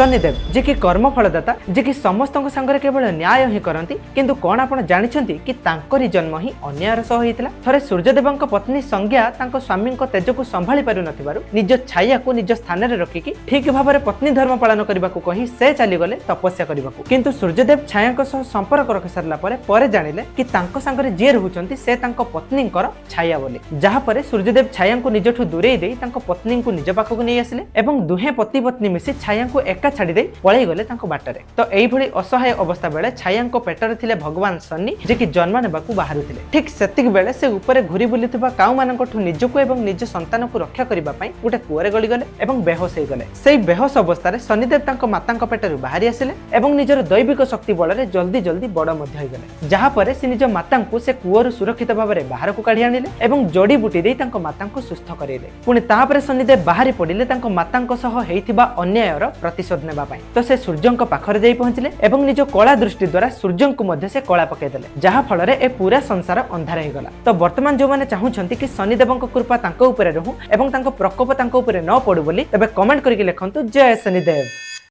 ଶନିଦେବ, ଯିଏକି କର୍ମଫଳଦାତା, ଯିଏକି ସମସ୍ତଙ୍କ ସାଙ୍ଗରେ କେବଳ ନ୍ୟାୟ ହିଁ କରନ୍ତି। କିନ୍ତୁ କଣ ଆପଣ ଜାଣିଛନ୍ତି କି ତାଙ୍କରି ଜନ୍ମ ହିଁ ଅନ୍ୟାୟର ସହ ହେଇଥିଲା? ଥରେ ସୂର୍ଯ୍ୟଦେବଙ୍କ ପତ୍ନୀ ସଂଜ୍ଞା ତାଙ୍କ ସ୍ୱାମୀଙ୍କ ତେଜକୁ ସମ୍ଭାଳି ପାରୁନଥିବାରୁ ନିଜ ଛାୟାକୁ ନିଜ ସ୍ଥାନରେ ରଖିକି ଠିକ ଭାବରେ ପତ୍ନୀ ଧର୍ମ ପାଳନ କରିବାକୁ କହି ସେ ଚାଲିଗଲେ ତପସ୍ୟା କରିବାକୁ। କିନ୍ତୁ ସୂର୍ଯ୍ୟଦେବ ଛାୟାଙ୍କ ସହ ସମ୍ପର୍କ ରଖି ସାରିଲା ପରେ ପରେ ଜାଣିଲେ କି ତାଙ୍କ ସାଙ୍ଗରେ ଯିଏ ରହୁଛନ୍ତି, ସେ ତାଙ୍କ ପତ୍ନୀଙ୍କର ଛାୟା ବୋଲି। ଯାହା ପରେ ସୂର୍ଯ୍ୟଦେବ ଛାୟାଙ୍କୁ ନିଜଠୁ ଦୂରେଇ ଦେଇ ତାଙ୍କ ପତ୍ନୀଙ୍କୁ ନିଜ ପାଖକୁ ନେଇ ଆସିଲେ ଏବଂ ଦୁହେଁ ପତି ପତ୍ନୀ ମିଶି ଛାୟାଙ୍କୁ ଏକା ଛାଡ଼ି ଦେଇ ପଳେଇଗଲେ ତାଙ୍କ ବାଟରେ। ତ ଏଇଭଳି ଅସହାୟ ଅବସ୍ଥା ବେଳେ ଛାୟାଙ୍କ ପେଟରେ ଥିଲେ ଭଗବାନ ଶନି, ଯିଏକି ଜନ୍ମ ନେବାକୁ ବାହାରୁଥିଲେ। ଠିକ ସେତିକି ବେଳେ ସେ ଉପରେ ଘୁରି ବୁଲୁଥିବା କାଉମାନଙ୍କଠୁ ନିଜକୁ ଏବଂ ନିଜ ସନ୍ତାନକୁ ରକ୍ଷା କରିବା ପାଇଁ ଗୋଟେ କୂଅରେ ଗଳିଗଲେ ଏବଂ ବେହୋସ ହେଇଗଲେ। ସେଇ ବେହୋସ ଅବସ୍ଥାରେ ଶନିଦେବ ତାଙ୍କ ମାତାଙ୍କ ପେଟରୁ ବାହାରି ଆସିଲେ ଏବଂ ନିଜର ଦୈବିକ ଶକ୍ତି ବଳରେ ଜଲ୍ଦି ଜଲ୍ଦି ବଡ ମଧ୍ୟ ହେଇଗଲେ। ଯାହା ପରେ ସେ ନିଜ ମାତାଙ୍କୁ ସେ କୂଅରୁ ସୁରକ୍ଷିତ ଭାବରେ ବାହାରକୁ କାଢି ଆଣିଲେ ଏବଂ ଜଡିବୁଟି ଦେଇ ତାଙ୍କ ମାତାଙ୍କୁ ସୁସ୍ଥ କରେଇଲେ। ପୁଣି ତାପରେ ଶନିଦେବ ବାହାରି ପଡ଼ିଲେ ତାଙ୍କ ମାତାଙ୍କ ସହ ହେଇଥିବା ଅନ୍ୟାୟର ପ୍ରତିଶୋଧ ନେବା ପାଇଁ। ତ ସେ ସୂର୍ଯ୍ୟଙ୍କ ପାଖରେ ଯାଇ ପହଞ୍ଚିଲେ ଏବଂ ନିଜ କଳା ଦୃଷ୍ଟି ଦ୍ୱାରା ସୂର୍ଯ୍ୟଙ୍କୁ ମଧ୍ୟ ସେ କଳା ପକାଇଦେଲେ, ଯାହା ଫଳରେ ଏ ପୁରା ସଂସାର ଅନ୍ଧାର ହେଇଗଲା। ତ ବର୍ତ୍ତମାନ ଯୋଉମାନେ ଚାହୁଁଛନ୍ତି କି ଶନିଦେବଙ୍କ କୃପା ତାଙ୍କ ଉପରେ ରହୁ ଏବଂ ତାଙ୍କ ପ୍ରକୋପ ତାଙ୍କ ଉପରେ ନ ପଡୁ ବୋଲି, ତେବେ କମେଣ୍ଟ କରିକି ଲେଖନ୍ତୁ, ଜୟ ଶନିଦେବ।